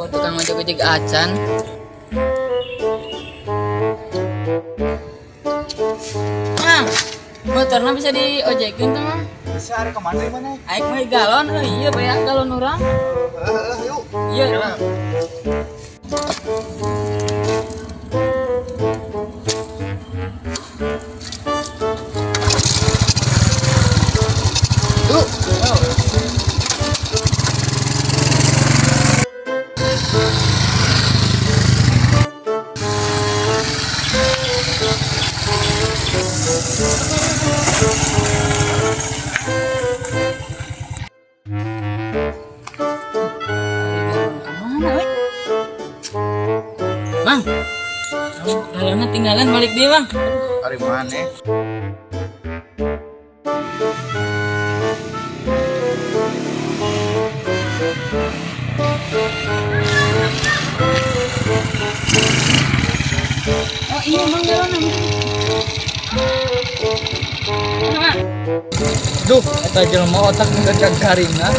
Oh, tukang ojek-ojek acan. Mang, motorna bisa diojekin tuh, Mang? Bisa, ari kemana mana? Aik mah galon, oh iya banyak galon orang. Heeh, yuk. Iya. Yuk. Mana, weh? Mang, galonnya tinggalan balik dia, Bang. Ari mana? Oh iya, Mang, galonnya. Mana, Mang? Duh, eta jelema otak geus garingna.